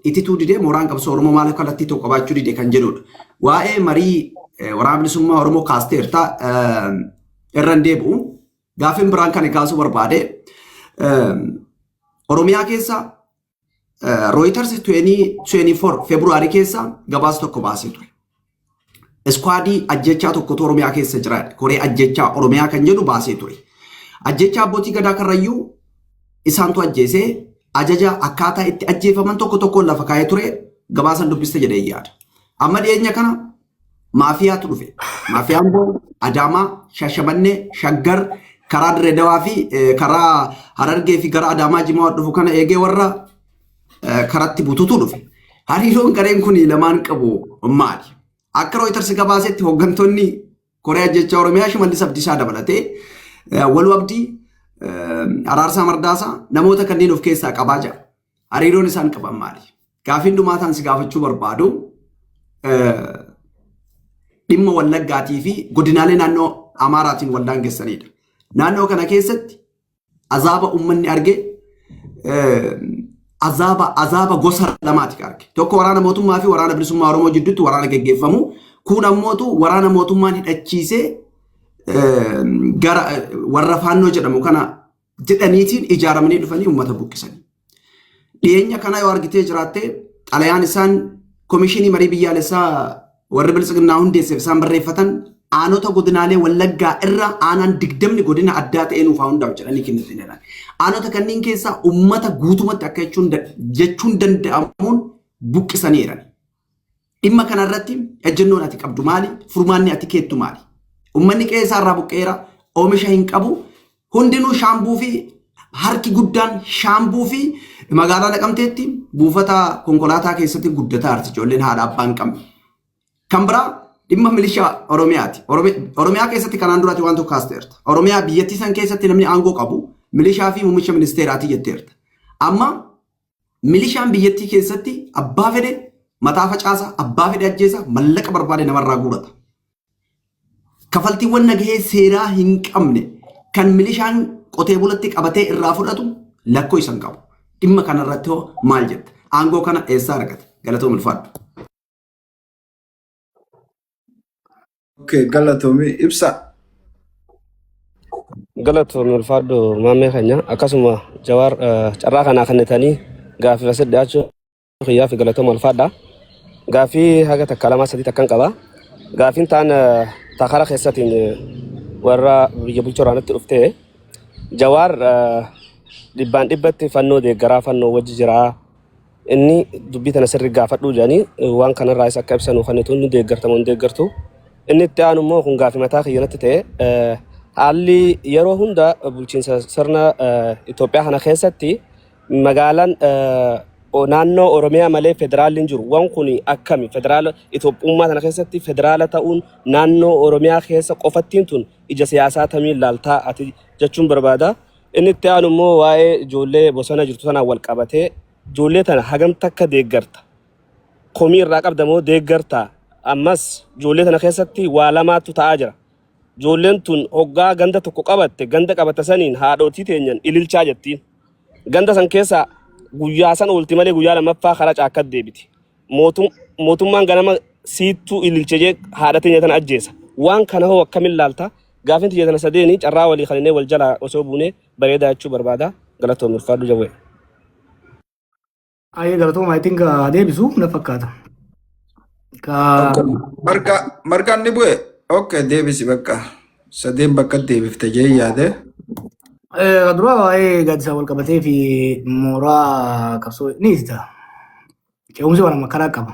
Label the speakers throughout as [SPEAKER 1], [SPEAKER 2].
[SPEAKER 1] Itituu didee mooraan qabsoo Oromoo maaliif kallattii tokko qabaachuu dide kan jedhudha. Waa'ee marii waraana bilisummaa Oromoo kaasteerta irra hin deebi'u. Gaaffiin biraan kan kaasuu barbaade Oromiyaa keessa Reuters 2024 February keessa gabaasa tokko baasee ture. Squadii ajjechaa tokkotu Oromiyaa keessa jira. Koree ajjechaa Oromiyaa kan jedhu baasee ture. Ajjechaa abbootii gadaa Karrayyuu isaantu ajjeesee ajaja akkaataa itti ajjeefaman tokko tokkoon lafa kaa'ee ture gabaasan dubbiste jedhee yaada. Amma dhiyeenya kana maafiyaatu dhufe. Maafiyaan boo Adaamaa, Shashamannee, Shaggar, karaa Dirree Dawaa fi karaa Harargee fi gara Adaamaa Jimaa dhufu kana eegee warra karatti bututu dhufe. Hariiroon gareen kun lamaan qabu maali? Akka Reuters gabaasetti hooggantoonni Koree ajjechaa Oromiyaa Shimallis Abdiisaa dabalatee Waluu Abdii, Araarsaa Mardaasaa namoota kanneen of keessaa qabaa jira. Hariiroon isaan qaban maali? Gaafiin dhumaataan si gaafachuu barbaadu dhimma Wallaggaatii fi godinaalee naannoo Amaaraatiin wal daangessanidha. Naannoo kana keessatti azaaba uummanni arge azaaba gosa lamaati kan arge. Tokko waraana mootummaa fi waraana bilisummaa Oromoo jidduutti waraana geggeeffamu. Kun ammootu waraana mootummaan hidhachiisee gara warra faannoo jedhamu kana jedhaniitiin ijaaramanii dhufanii uummata buqqisanii. Dhiyeenya kana yoo argitee jiraatte xalayaan isaan komishinii marii biyyaalessaa warri biltsiginnaa hundeesseef isaan barreeffatan aanota godinaalee Wallaggaa irra aanaan 20 godina addaa ta'ee nuuf haa hundaa'u jedhanii kennitaniidha. Aanota kanneen keessaa uummata guutumatti akka jechuun danda'amuun buqqisaniiran. Dhimma kanarratti ejjennoon ati qabdu maali? Furmaanni ati keettu maali? Uummanni qe'ee isaa irraa buqqeera, oomisha hin qabu. Hundinuu Shaambuu fi harki guddaan Shaambuu fi magaalaa Naqamteetti buufata konkolaataa keessatti guddataa jirti ijoolleen haadha abbaa hin qabne. Kan biraa dhimma milishaa Oromiyaati. Oromiyaa keessatti kanaan duraati waan tokko kaasteerta. Oromiyaa biyyattii san keessatti namni aangoo qabu milishaa fi muummicha ministeeraati jetteerta. Amma milishaan biyyattii keessatti abbaa fedhe mataa facaasa, abbaa fedhe ajjeesa, mallaqa barbaade namarraa guurata. Kafaltiiwwan nagahee seeraa hin qabne kan milishaan qotee bulatti qabatee irraa fudhatu lakkoo isan qabu. Dhimma kanarratti hoo maal jetta? Aangoo kana eessaa argate? Galatoom ulfaadhu.
[SPEAKER 2] Okay, galatoomi ibsa.
[SPEAKER 3] Galatoomi ulfaadhu maammee keenya akkasuma Jawaar carraa kanaa kennitanii gaaffii asitti dhiyaachuu kiyyaa fi galatooma ulfaadha. Gaaffii haga takka lama sadii takkan qaba. Gaaffiin taan ta kara keessatiin warra biyya bulchuu irraa dhuftee Jawaar dhibbaan dhibbatti fannoo deeggaraa fannoo wajji jiraa inni dubbii tana sirri gaafadhuu jedhanii waan kanarraa isa akka ibsanu kan nu deeggartamu hin deeggartu. Inni itti aanu immoo kun gaafii mataa kiyyanatti ta'e haalli yeroo hunda bulchiinsa sirna Itoophiyaa kana keessatti magaalaan naannoo Oromiyaa malee federaalli hin jiru. Waan kun akkami federaala Itoophiyummaa kana keessatti federaala ta'uun naannoo Oromiyaa keessa qofattiin tun ija siyaasaa tamiin laaltaa ati jechuun barbaada. Inni itti aanu immoo waa'ee ijoollee bosona jirtu sanaan wal qabatee ijoollee tana hagam takka deeggarta? Komii irraa qabda moo deeggarta? Ammas ijoollee tana keessatti waa lamaatu ta'aa jira. Ijoolleen tun hoggaa ganda tokko qabatte ganda qabatte saniin haadhotii teenyan ililchaa jettiin. Ganda san keessa guyyaa san oolti malee guyyaa lammaffaa karaa caakkat deebiti. Mootummaan ganama siittuu ililche jee haadha teenya tana ajjeesa. Waan kana hoo akkamiin laalta? Gaafin tiyya tana sadeeni carraa walii kaninee wal jalaa osoo buunee bareedaa jechuu barbaada. Galatoom ulfaadhu Jawwee.
[SPEAKER 4] Ayyee galatooma I think deebisu na fakkaata. Ka
[SPEAKER 2] Marga margaan ni bu'e. Okay, deebisi bakka. Sadeen bakka deebifte jee yaade.
[SPEAKER 4] Dura waa'ee gaaddisaa wal qabatee fi mooraa qabsoo ni ibsita. Ce'umsi waan amma karaa qaba.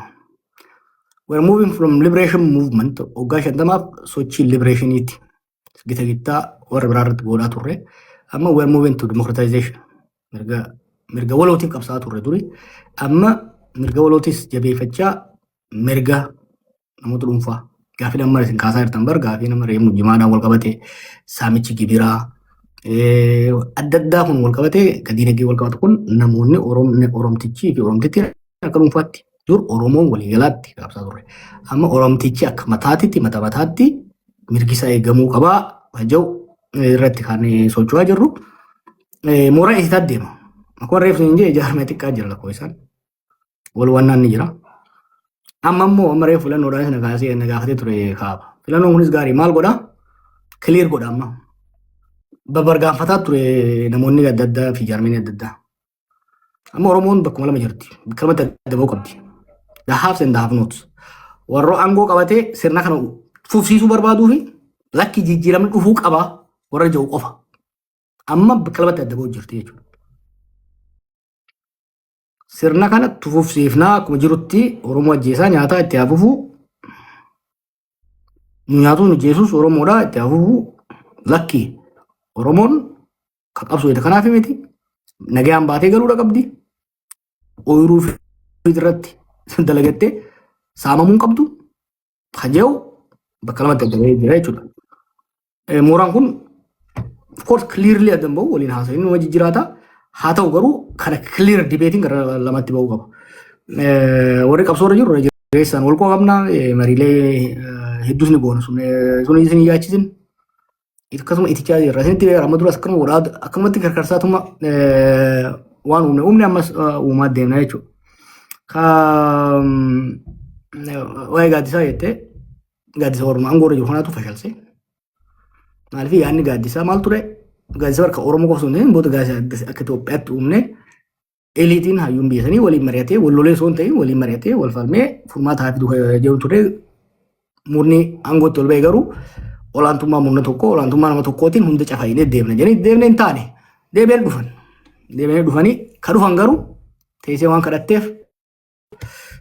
[SPEAKER 4] We are moving from liberation movement waggaa 50f sochii liberationiiti. Gita gittaa warra biraa irratti godhaa turre. Amma we are moving to democratization. Mirga walootiif qabsaa'aa turre duri. Amma mirga walootis jabeeffachaa mirga namoota dhuunfaa. Gaafii nama isin kaasaa jirtan bar gaafii nama reemu jimaadhaan wal qabate saamichi gibiraa adda addaa kun wal qabate diinagdee wal qabatu kun namoonni Oromtichii fi Oromtittiin akka dhuunfaatti dur Oromoon waliigalaatti qabsaa turre. Amma Oromtichi akka mataatitti mata mataatti mirgi isaa eegamuu qabaa jedhu irratti kan socho'aa jirru. Mooraa eessisaa deema. Akkuma reefsu hin jee ijaarame xiqqaa jira lakkoofsaan. Wal hubannaan ni jira. Amma immoo amma reefu filannoodhaan na kaasee na gaafatee ture kaaba. Filannoon kunis gaarii maal godhaa? Clear godha amma. Babargaanfataa ture namoonni adda addaa fi jaarmeen adda addaa. Amma Oromoon bakkuma lama jirti. Bakka lamatti adda ba'uu qabdi. The haves and the have nots. Warra aangoo qabatee sirna kana fufsiisuu barbaaduu fi lakki jijjiiramni dhufuu qaba warra jiru qofa. Amma bakka lamatti adda ba'uu jirti jechuudha. Sirna kana fufsiifnaa akkuma jirutti Oromoo ajjeesaa nyaataa itti hafuufuu, nyaatuun nu jeesus Oromoodhaa itti hafuufuu, lakki Oromoon kan qabsoo kanaaf miti, nagaan baatee galuudha qabdi, ooyiruu fi irratti dalagattee saamamuu hin qabdu kan jedhu bakka lamatti adda bahee jira jechuudha. Mooraan kun of course clearly adda bahu waliin haasa'in nama jijjiiraata. Haa ta'u garuu kana clear debateiin gara lamatti bahuu qaba. Warri qabsoo irra jiru jireessaan wal qabna, mariilee hedduus ni goona, sun isin yaachisin. Akkasuma itichaa jirra. Isinitti beekama, amma duras akkanuma godhaa akkanumatti karkarsaatuma waan uumne uumne ammas uumaa deemna jechuudha. Ka waa'ee gaaddisaa jettee, gaaddisa Oromoo aangoo irra jiru kanaatu fashalse. Maaliif yaadni gaaddisaa maal ture? Gaaddisa bakka Oromoo qofa osoo hin ta'in booda gaaddisa akka Itoophiyaatti uumne, eliitiin hayyuun biyya sanii waliin mari'atee, wal lolee osoo hin ta'in waliin mari'atee wal falmee furmaata haa fidu jedhu ture. Murni aangootti ol ba'e garuu olaantummaa murna tokko, olaantummaa nama tokkootiin hunda cafaynee deemna jedhanii deemnee hin taane, deebi'anii dhufan. Deebi'anii dhufanii ka dhufan garuu teessee waan kadhatteef,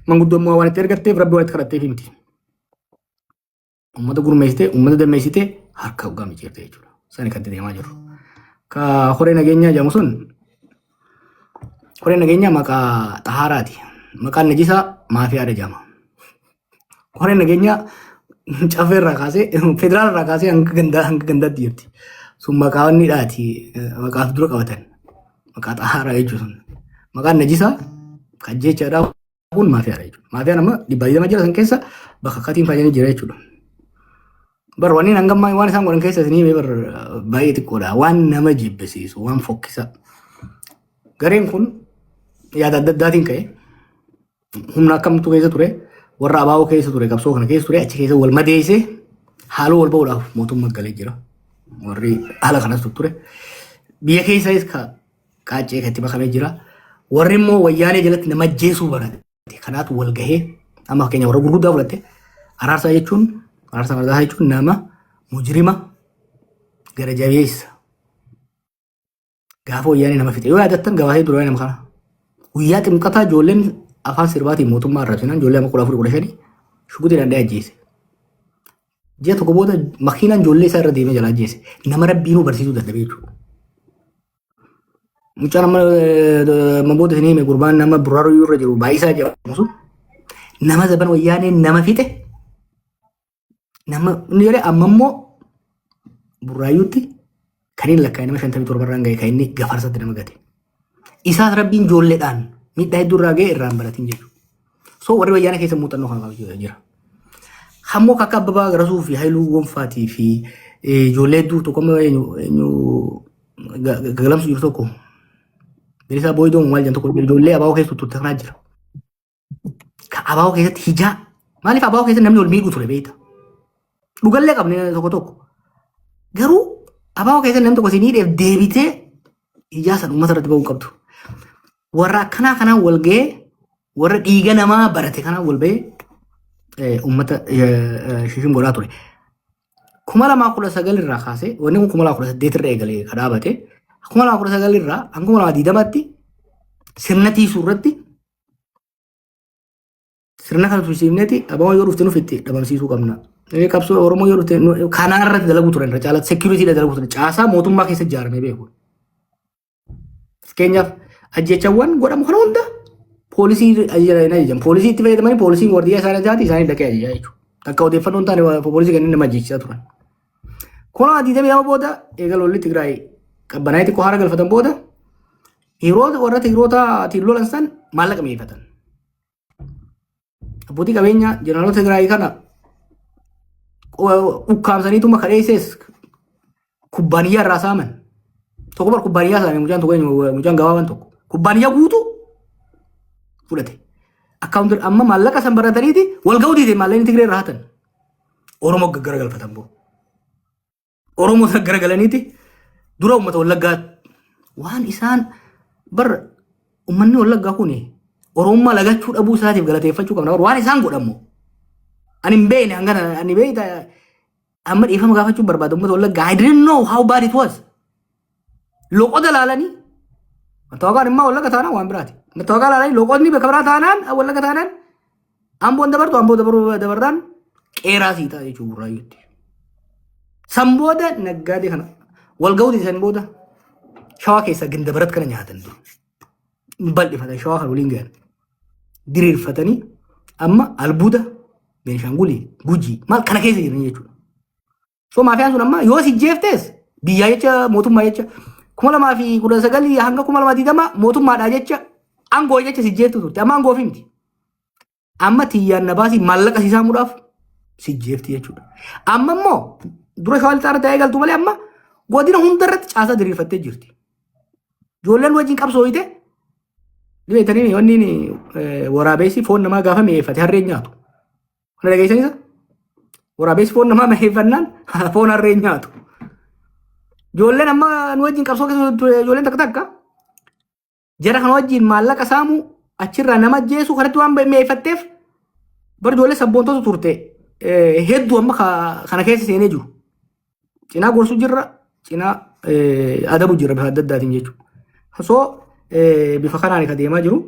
[SPEAKER 4] manguddummaa waan itti ergatteef, rabbi waan itti kadhatteef miti. Uummata gurmeessitee, uummata dammeessitee harka hoggaa micciirte jechuudha. Sani kan itti deemaa jiru. Ka horee nageenyaa jedhamu sun, horee nageenyaa maqaa xahaaraati. Maqaan najisaa maafiyaadha jedhama. Horeen nageenyaa caffee irraa kaasee, federaala irraa kaasee hanga gandaa hanga gandaatti jirti. Sun maqaa wanni dhaati, maqaaf dura qabatan. Maqaa xahaaraa jechuun sun. Maqaan najisaa kan jechaadhaa kun maafiyaadha jechuudha. Maafiyaan amma 120 jira, san keessa bakka katiin fayyanii jira jechuudha. Bar wanni hangammaa waan isaan godhan keessa isinii bar baay'ee xiqqoodha. Waan nama jibbisiisu, waan fokkisa. Gareen kun yaada adda addaatiin ka'e, humna akkamtu keessa ture, warra abaaboo keessa ture, qabsoo kana keessa ture, achi keessa wal madeessee haaloo wal ba'uudhaaf mootummaa galee jira. Warri haala kanas ture. Biyya keessas ka qaaccee kan itti makamee jira. Warri immoo wayyaanee jalatti nama ajjeesuu barate. Kanaatu wal gahee amma fakkeenya warra gurguddaa fudhatte, Araarsaa jechuun, Araarsaa Mardaasaa jechuun nama mujrima gara jabeessa. Gaafa wayyaanee nama fixe yoo yaadattan gabaasee dura nama kana. Guyyaa ximqataa ijoolleen afaan sirbaatiin mootummaa arrabsinaan ijoollee amma 14, 15 shugutii danda'ee ajjeese. Ji'a tokko booda makiinaan ijoollee isaa irra deemee jala ajjeese. Nama rabbiinuu barsiisuu dadhabee jechuudha. Mucaan amma booda isin hime, gurbaan nama burraaruu irra jiru baay'isaa jedhamu sun, nama zaban wayyaanee nama fixe, nama inni jedhee amma immoo Burraayyuutti kan inni lakkaa'e nama 57 irraan ga'e, kan inni Gafarsatti nama gate. Isaas rabbiin ijoolleedhaan miidhaa hedduu irraa ga'e irraan baratin jechuudha. So warri wayyaanee keessa muuxannoo kana qabu jira. Hammoo akka Abbabaa Garasuu fi Haayiluu Gonfaatii fi ijoollee hedduu tokko amma eenyu galamsu jiru tokko, Bilisaa Booyidoo maal jedhan tokko, ijoollee abaaboo keessa turte kanaa jira. Ka abaaboo keessatti hijaa, maaliif abaaboo keessatti namni wal miidhuu ture beekta. Dhugallee qabne tokko tokko. Garuu abaaboo keessatti namni tokko si miidheef deebitee hijaa san uummata irratti ba'uu qabdu. Warra akkanaa kanaan wal ga'ee, warra dhiiga namaa barate kanaan wal ba'ee uummata shishin godhaa ture. 2019 irraa kaasee, wanni kun 2018 irra eegalee ka dhaabate, 2019 irraa hanga 2020tti sirna tiisuu irratti, sirna kana tursiifneeti abaaboo yoo dhufte nuuf itti dhabamsiisuu qabna. Qabsoo Oromoo yoo dhufte kanaa irratti dalaguu turan, irra caalatti security dalaguu turan, caasaa mootummaa keessa ijaaramee beeku. Fakkeenyaaf ajjechawwan godhamu kana hunda poolisii ajajan ajajan, poolisii itti fayyadamanii, poolisiin wardiyyaa isaanii taate isaanii dhaqee ajajaa jechuudha. Takka odeeffannoo hin taane poolisii kanneen nama ajjechisaa turan. 2022 booda eega lolli Tigraay qabbanaa'ee xiqqoo haara galfatan booda, yeroo warra Tigrootaatiin lolan san maallaqa mi'eeffatan. Abbootii qabeenyaa jeneraalota Tigraay kana ukkaamsaniituma kadheessees kubbaaniyyaa irraa saaman. Tokko bar kubbaaniyyaa saame, mucaan tokko, mucaan gabaabaan tokko kubbaaniyyaa guutuu fudhate. Akkaawunti amma maallaqa san barataniiti wal ga'uu diide maallaqni Tigree irraa hatan. Oromoo gaggaragalfatan boo. Oromoo gaggaragalaniiti dura uummata Wallaggaa waan isaan bar uummanni Wallaggaa kun Oromummaa lagachuu dhabuu isaatiif galateeffachuu qabna. Waan isaan godhamu ani hin beekne hangana ani beekta amma dhiifama gaafachuu barbaada uummata Wallaggaa. I didn't know how bad it was. Loqoda laalanii mattaawaqaan immoo Wallagga taanaan waan biraati. Mattaawaqaa laalanii loqodni bakka biraa taanaan Wallagga taanaan Amboon dabartu Amboo dabaruu dabarraan qeeraa sii ta'a jechuudha Burraayyuutti. San booda naggaadee kana wal ga'uuti san booda Shawaa keessaa Gindabarat kana nyaatan dur. Bal'ifatan Shawaa kan waliin gahan. Diriirfatanii amma albuuda Beenishaangulii Gujii maal kana keessa jiran jechuudha. So maafiyaan sun amma yoo si jeeftes biyyaa jecha mootummaa jecha 2019 hanga 2020 mootummaadhaa jecha aangoo jecha si jeeftu turte amma aangoo miti. Amma tiyyaan na baasii maallaqa si saamuudhaaf si jeefti jechuudha. Amma immoo dura Shawaa Lixaa irratti eegaltu malee amma godina hunda irratti caasaa diriirfattee jirti. Ijoolleen wajjin qabsooyite dhibeetanii wanni waraabessi foon namaa gaafa mi'eeffate harreen nyaatu. Kana dhageessanisa? Waraabessi foon namaa mi'eeffannaan foon harreen nyaatu. Ijoolleen amma nu wajjin qabsoo keessa ture ijoolleen takka takka jara kana wajjin maallaqa saamu achirraa nama ajjeesu kanatti waan mi'eeffatteef bar ijoollee sabboontota turte hedduu amma kana keessa seenee jiru. Cinaa gorsuu jirra, cinaa adabu jirra bifa adda addaatiin jechuudha. So bifa kanaan kan deemaa jiru.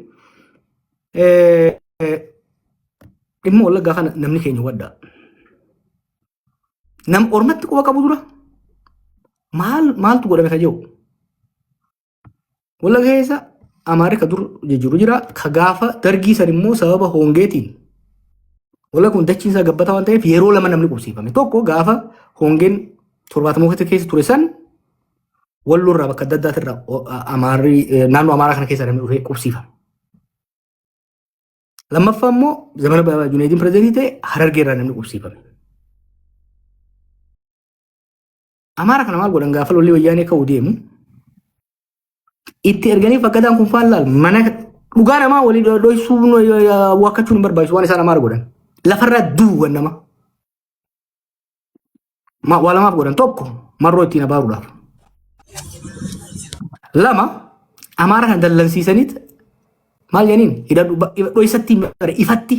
[SPEAKER 4] Dhimma Wallaggaa kana namni keenya hubadhaa. Nam ormatti quba qabu dura maal maaltu godhame ka jedhu. Wallagga keessa Amaarri ka dur jijjiiru jira. Ka gaafa dargii san immoo sababa hongeetiin Wallagga kun dachiin isaa gabbataa waan ta'eef yeroo lama namni qubsiifame. Tokko gaafa hongeen 70moota keessa ture san Walloo irraa bakka adda addaatirraa Amaarri naannoo Amaaraa kana keessa namni dhufee qubsiifame. Lammaffaa immoo zamana Junayidiin pirezidaantii ta'e Harargee irraa namni qubsiifame. Amaara kana maal godhan gaafa lolli wayyaanee ka'uu deemu itti erganii fakkataan kun faallaal mana dhugaa namaa walii dhoysuu wakkachuun hin barbaachisu waan isaan Amaara godhan. Lafarraa duugan nama. Waa lamaaf godhan tokko marroo ittiin abaaruudhaaf. Lama Amaara kana dallansiisaniit maal jedhaniin hidhadhu dhoysatti ifatti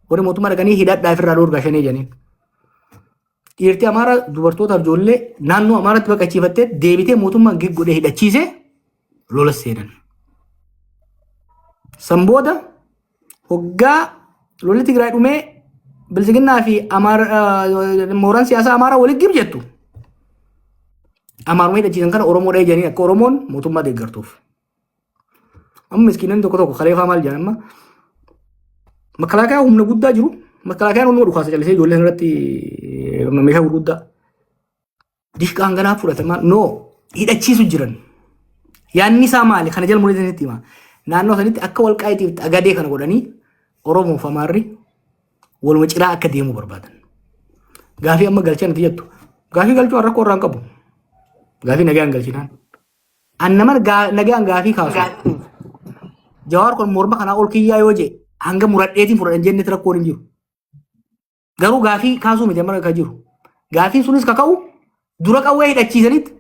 [SPEAKER 4] warri mootummaa dhaqanii hidhadhaa ofirraa dhoorgaa shanee jedhaniin. Dhiirti Amaaraa dubartootaaf ijoollee naannoo Amaaraatti baqachiifattee deebitee mootummaan gig godhee hidhachiisee lola seenan. San booda hoggaa lolli Tigraay dhumee bilisiginnaa fi mooraan siyaasaa Amaaraa walitti gib jettu. Amaaruma hidhachiisan kana Oromoo dhahee jedhanii akka Oromoon mootummaa deeggartuuf. Amma miskiinonni tokko tokko kaleefaa maal jedhan amma makalaakaa humna guddaa jiru makalaakayaan humna dhukaasa callisee ijoollee irratti meeshaa gurguddaa dishqaan ganaa fudhatamaa noo hidhachiisu jiran. Yaanni isaa maali? Kana jala muree sanitti hima. Naannoo sanitti akka walqaayiitiif xagadee kana godhanii Oromoo fi Amaarri waluma ciraa akka deemuu barbaadan. Gaafii amma galchan ati jettu. Gaafii galchuu rakkoo irraa hin qabu. Gaafii nagaan galchinaan. An nama nagaan gaafii kaasu. Jawaar kun morma kanaa ol kiyyaa yoo jee hanga muradheetiin fudhadhan jennetti rakkoon hin jiru. Garuu gaafii kaasuu miti amma kan jiru. Gaafiin sunis kaka'u dura qawwee hidhachiisaniit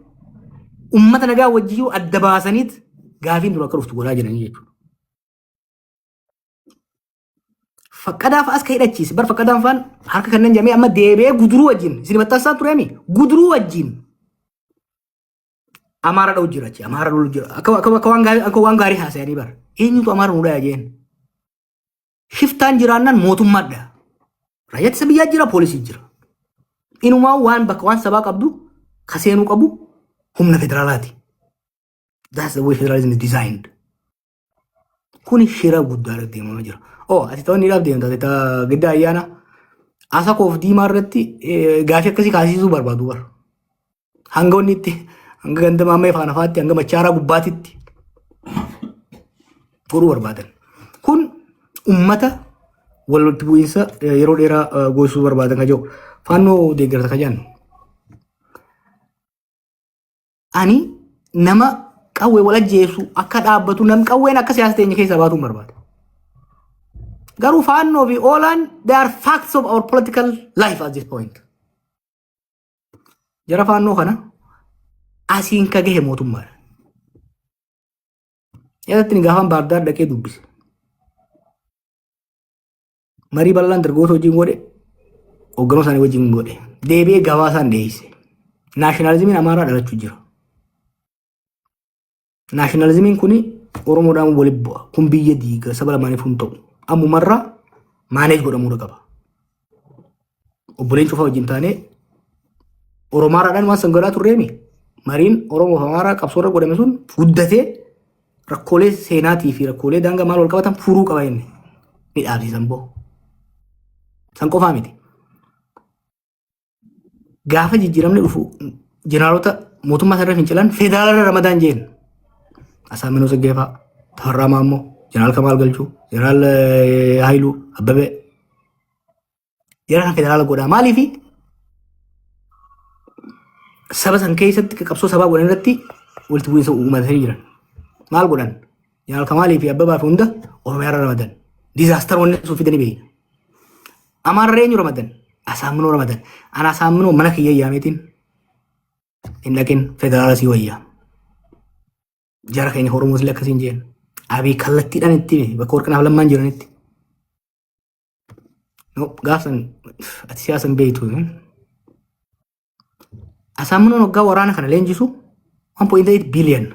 [SPEAKER 4] ummata nagaa wajjin jiru adda baasaniit gaafiin dura akka dhuftu godhaa jiranii jechuudha. Faqqadaa fa'as ka hidhachiise bar faqqadaan fa'aan harka kanneen jamee amma deebi'ee guduruu wajjin isin maxxansaa tureemi guduruu wajjin Amaara dha'u jira achi Amaara lolu jira akka akka akka waan gaarii akka waan gaarii haasa'anii bara eenyutu Amaara nu dhaya jeen shiftaan jiraannaan mootummaadha raayyaa ittisa biyyaa jira poolisii jira inumaa waan bakka waan sabaa qabdu ka seenuu qabu humna federaalaati. That's the way federalism is designed. Kuni shira guddaa irratti deemamaa jira. Oh, ati ta'uun deemta. Ati ta giddaa ayyaana asakoof diimaa irratti gaafii akkasii kaasisuu barbaadu bara. Hanga wanni itti hanga ganda maammee faana faatti hanga machaaraa gubbaatitti godhuu barbaadan. Kun ummata walitti bu'iinsa yeroo dheeraa goosisuu barbaadan kan jiru. Faannoo deeggarta kan jedhan. Ani nama qawwee wal ajjeesu akka dhaabbatu nam qawween akka siyaasa teenya keessaa baatuun barbaada. Garuu Faannoo fi OLAan, they are facts of our political life at this point. Jara Faannoo kana asiin ka gahe mootummaadha. Yaadatti gaafan Baardaar dhaqee dubbise. Marii bal'aan dargaggoota wajjin godhe, hoogganoo isaanii wajjin godhe. Deebi'ee gabaasaan dhiyeesse. Nationalismiin Amaaraa dhalachuu jira. Nationalismiin kuni Oromoodhaan walitti bu'a. Kun biyya diiga, saba lamaaniif hin ta'u. Ammumarraa manage godhamuu qaba. Obboleen cufaa wajjin taanee Oromaaraadhaan waan san godhaa turreemi. Mariin Oromoo fi Amaaraa qabsoorra godhame sun guddatee rakkoolee seenaatii fi rakkoolee daangaa maal wal qabatan furuu qaba inni. Ni dhaabsisan boo. San qofaa miti. Gaafa jijjiiramni dhufu jeneraalota mootummaa sarara fincilan federaalarra ramadaan jeen. Asaaminoo Tsaggeefaa, Tafarraa Maammoo, Jeneraal Kamaal Galchuu, Jeneraal Haayiluu, Abbabee. Jara kan federaala godhaa. Maaliifi saba san keessatti qabsoo sabaa godhan irratti walitti bu'iinsa uummatanii jiran. Maal godhan? Jeneraal Kamaalii fi Abbabaa fi hunda Oromiyaa irra ramadan. Disaster wanni sun fidanii beekna. Amaarra eenyu ramadan? Asaaminoo ramadan. Ana Asaaminoo mana kiyya yaameetiin hin dhaqin, federaala sii wayyaa. Jara keenya Oromoos illee akkasiin jeen. Abii kallattiidhaan itti hime bakka Warqinaaf Lammaan jiranitti. No, gaafsan ati siyaasa hin beektu. Asaaminoon waggaa waraana kana leenjisu 1.8 billion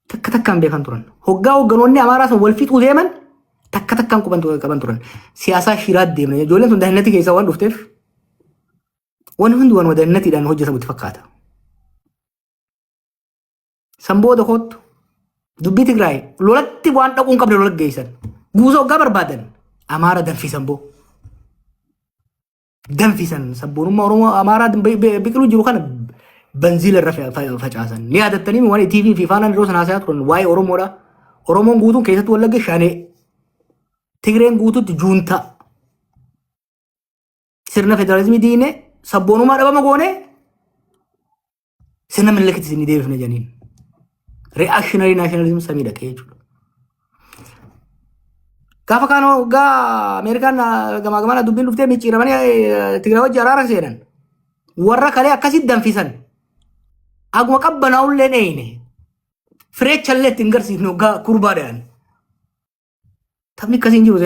[SPEAKER 4] takka takkaan beekan turan. Hoggaa hogganoonni Amaaraa sun wal fixuu deeman takka takkaan quban qaban turan. Siyaasaa shiraat deemne. Ijoolleen sun dahinnatti keessaa waan dhufteef wanni hundi waanuma dahinnatiidhaan hojjetamu itti fakkaata. San booda kootu dubbii Tigraay lolatti waan dhaquu hin qabne lola geessan. Guusa hoggaa barbaadan Amaara danfisan boo. Danfisan sabboonummaa Oromoo Amaaraa biqiluu jiru kana banziila irra facaasan. Ni yaadattanii waan TV fi Faanaan yeroo sana haasayaa turan waa'ee Oromoodha. Oromoon guutuun keessattuu Wallagga Shanee. Tigreen guutuutti juuntaa. Sirna federaalizimii diinee sabboonummaa dhabama goonee sirna Minilikiti isin deebifne jedhaniin. Reactionary nationalism samii dhaqee jechuudha. Gaafa kaan waggaa Ameerikaan gamaa gamana dubbiin dhuftee micciiramanii Tigraay wajji araara seenan. Warra kalee akkasitti danfisan. Aguma qabbanaa'ullee dheeyne. Fireechallee ittiin garsiifne waggaa kurbaa dhayan. Taphni akkasii hin jiru.